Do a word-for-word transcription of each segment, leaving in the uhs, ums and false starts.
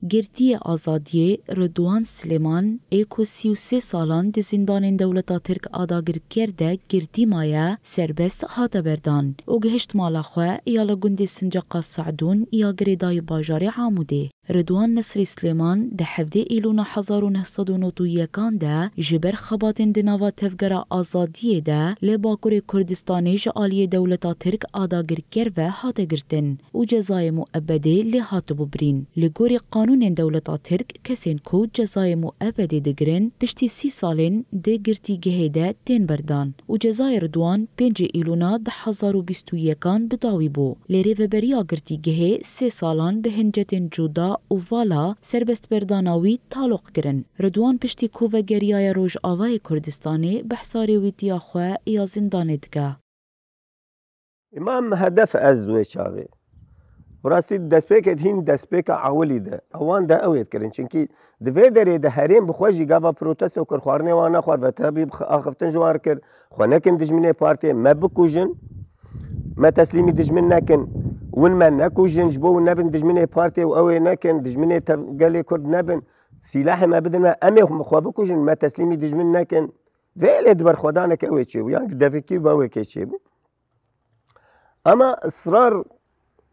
Girtiyê Azadiyê Ridwan Silêman ê ku sî û sê salan di zîndanên dewleta Tirk a dagirker de girtî maye, serbest hate berdan û gihişt mala xwe ya li gundê Sincaqa Sadûn ya girêdayî bajarê Amûdê. Ridwan Nesrî Silêman di hevdê Îlûna hezar û neh sed û nod û yekan de ji ber xebatên di nava Tevgera Azadiyê de li Bakurê Kurdistanê ji aliyê dewleta Tirk a dagirker ve hate girtin û cezayê muebedê lê hatibû birîn. Li gorî qanûnên dewleta Tirk, kesên ku cezayê muebedê digirin, piştî sî salên di girtîgehê de tên berdan û cezayê Ridwan pêncê Îlûna du hezar û bîst û yekan bi dawî bû. Lê rêveberiya girtîgehê sê salan bi hincetên cuda û vala serbestberdana wî taloq kirin. Ridwan piştî ku vegeriyaye Rojavayê Kurdistanê, behsa rêwîtiya xwe ya zîndanê dike. Îmam hedef ez wê çaxê. Bi rastî destpêkê hîn destpêka ewilî de. Ewan de ew ê dikirin. Çimkî di vê derê de herêm bi xwe jî gava protesto kir, xwarinê wan nexwar, ve tebî axiftin ji wan kir. Xwe nekin dijminê partiyê, me bikujin, me teslîmî dijmin nekin. Win me nekujin, ji bo win nebin dijminê partiyê û ew ê nekin, dijminê tev-, gelê Kurd nebin. Sîlahê me bidin me, em ê xwe bikujin, me teslîmî dijmin nekin. Vê lê di berxwedaneke wê çêbû, yan devikî be wê kê çêbû. Ama israr,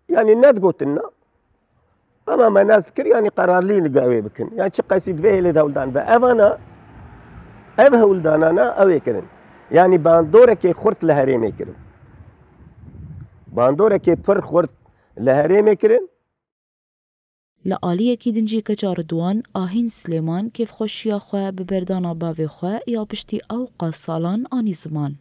yanî nedigotin na. Ama me nas dikir, yanî qerarlî li gavê bikin. Yan çi qesî divê hêlê de hewldan be. Evana, ev hewldanana ew ê kirin. Yanî bandorekê xurt li herêmê kirin. Bandorekê pir xurt li herêmê kirin. Li aliyekî din jî keça Ridwan, Ahîn Silêman, kêfxweşiya xwe bi berdana bavê xwe ya piştî ewqas salan anî ziman.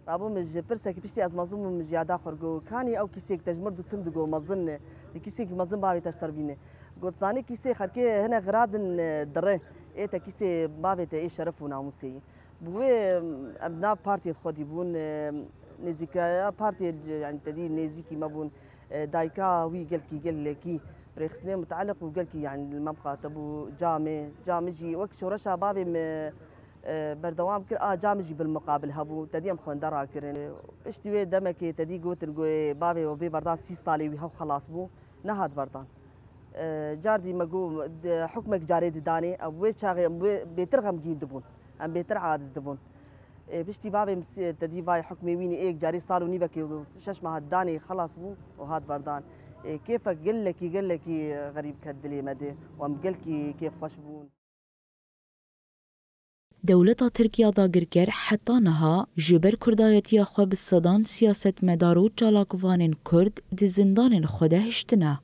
Rabû min ji pirsekî piştî ez mezin bûm, min ji yada xwe got, kanî ew kîsek te ji mir du tim digo mezin e, di kîsek mezin bavê te ji te re bîne. Got, zanî kîsê xelkê hinek xiradin, e, dire, ê te kîsê bavê te ê şeref û namûsê yî. Bi wê, em nav partiyê xwedî bûn, e, nêzîkaya partiyê, yanî te dî nêzîkî me bûn, e, dayika wî gelkî, gelekî rêxistinê mutaliq û gelkî, yanî li me miqate bû camê, camê jî wek şoreşa bavê min, e, berdewam kir, a camê jî bilmuqabil hebû, te dî em xwendera kirin. Piştî wê demekê te dî gotin, goyê bavê we bê berdan sî salê wî hew xelas bû, nehat berdan. E, car dî me got, di, hukmek carê didanê, ew wê çaxê em wê bêtir xemgîn dibûn, em bêtir aciz dibûn. E, piştî bavê min si-, te dî vay hukmê wî nî êk carê sal û nîvekê û şeş meha didanê xelas bû û hat berdan. E, kêfek gelekî, gelekî xerîb ket dilê me de û em gelkî kêfxweş bûn. Dewleta Tirk ya dagirker heta niha ji ber kurdayetiya xwe bi sedan siyasetmedar û çalakvanên kurd di zindanên xwe de hiştine.